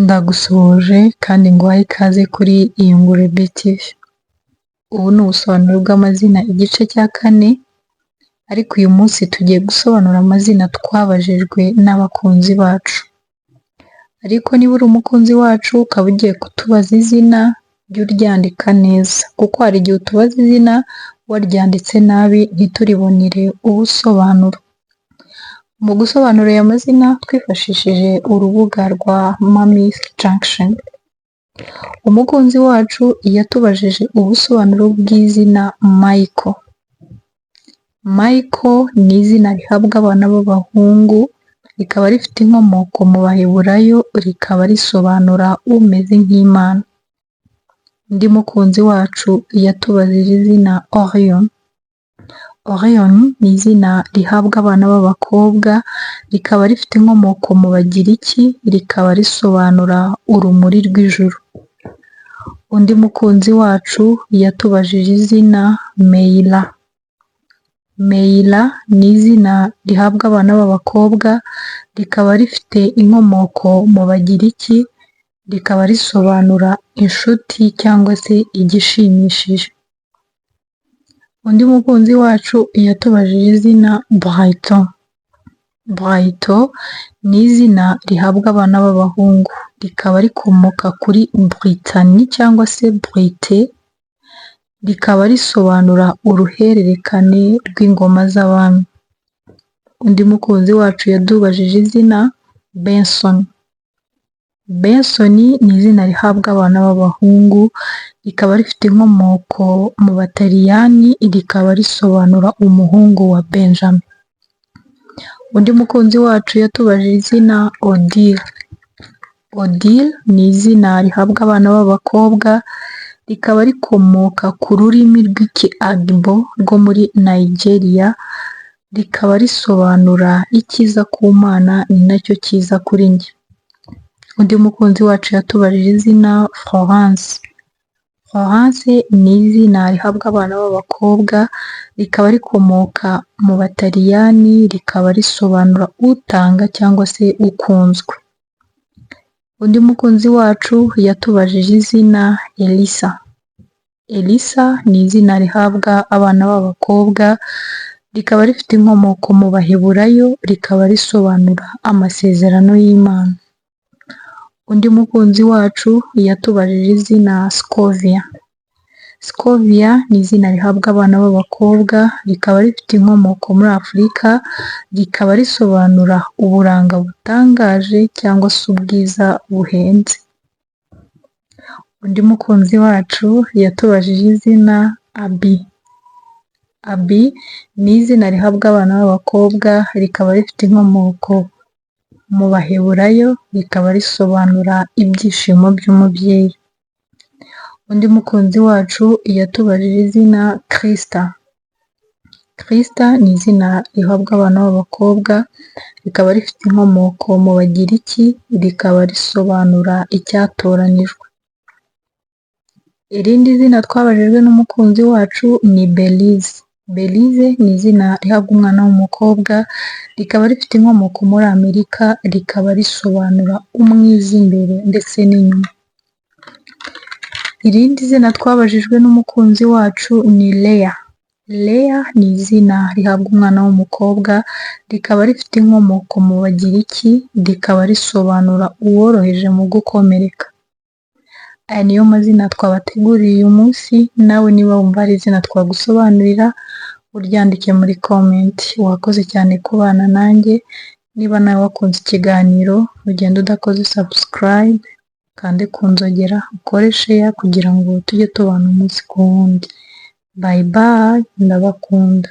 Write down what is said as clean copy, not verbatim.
Ndagusuhuje kandi nguhaye ikaze kuri Iyungure BTV. Ubu ni ubusobanuro bw'amazina igice cya kane, ariko uyu munsi tugiye gusobanura amazina twabajijwe n'abakunzi bacu. Ariko niba uri umukunzi wacu ukaba ugiye kutubaza izina, jya uryandika neza kuko hari igihe utubaza izina waryanditse nabi ntituribonere ubusobanuro. Mu gusobanura aya mazina twifashishije urubuga rwa Mammy Junction. Umukunzi wacu yatubajije ubusobanuro bw'izina Michael. Michael ni izina rihabwa abana b'abahungu, rikaba rifite inkomoko mu Baheburayo, rikaba risobanura umeze nk'Imana. Undi mukunzi wacu yatubajije izina Orion. Orion ni izina rihabwa abana b'abakobwa, rikaba rifite inkomoko mu Bagiriki, rikaba risobanura urumuri rw'ijuru. Undi mukunzi wacu yatubajije izina Meila. Meila ni izina rihabwa abana b'abakobwa, rikaba rifite inkomoko mu Bagiriki, rikaba risobanura inshuti cyangwa se igishimishije. Undi mukunzi wacu yatubajije izina Brighton. Brighton ni izina rihabwa abana b'abahungu, rikaba rikomoka kuri Brittany cyangwa se Brite, rikaba risobanura uruhererekane rw'ingoma z'abami. Undi mukunzi wacu yatubajije izina Benson. Benson ni izina rihabwa abana b'abahungu, rikaba rifite inkomoko mu Bataliyani, rikaba risobanura umuhungu wa Benjamin. Undi mukunzi wacu yatubajije izina Odile. Odile ni izina rihabwa abana b'abakobwa, rikaba rikomoka ku rurimi rw'Iki-Igbo rwo muri Nigeria, rikaba risobanura icyiza ku Mana ni nacyo cyiza kuri njye. Undi mukunzi wacu yatubajije izina Florence. Florence ni izina rihabwa abana b'abakobwa, rikaba rikomoka mu Bataliyani, rikaba risobanura utanga cyangwa se ukunzwe. Undi mukunzi wacu yatubajije izina Elisa. Elisa ni izina rihabwa abana b'abakobwa, rikaba rifite inkomoko mu Baheburayo, rikaba risobanura amasezerano y'Imana. Undi mukunzi wacu yatubajije izina Scovia. Scovia ni izina rihabwa abana b'abakobwa, rikaba rifite inkomoko muri Afurika, rikaba risobanura uburanga butangaje cyangwa se ubwiza buhenze. Undi mukunzi wacu yatubajije izina Abi. Abi ni izina rihabwa abana b'abakobwa, rikaba rifite inkomoko mu Baheburayo, rikaba risobanura ibyishimo by'umubyeyi. Undi mukunzi wacu yatubajije izina Krista. Krista ni izina rihabwa abana b'abakobwa, rikaba rifite inkomoko mu Bagiriki, rikaba risobanura icyatoranijwe. Irindi zina twabajijwe n'umukunzi wacu ni Belize. Belize ni izina rihabwa umwana w'umukobwa, rikaba rifite inkomoko muri Amerika, rikaba risobanura umwiza imbere ndetse n'inyuma. Irindi zina twabajijwe n'umukunzi wacu ni Leya. Leya ni izina rihabwa umwana w'umukobwa, rikaba rifite inkomoko mu Bagiriki, rikaba risobanura uworoheje mu gukomereka. Aya niyo mazina twabateguriye uyu munsi, nawe niba wumva hari izina twagusobanurira, uryandike muri comment. Wakoze cyane kubana nanjye, niba nawe wakunze ikiganiro, ugende udakoze subscribe, ukande ku nzogera, ukore share kugira ngo tujye tubana umunsi ku wundi. Bye bye, ndabakunda.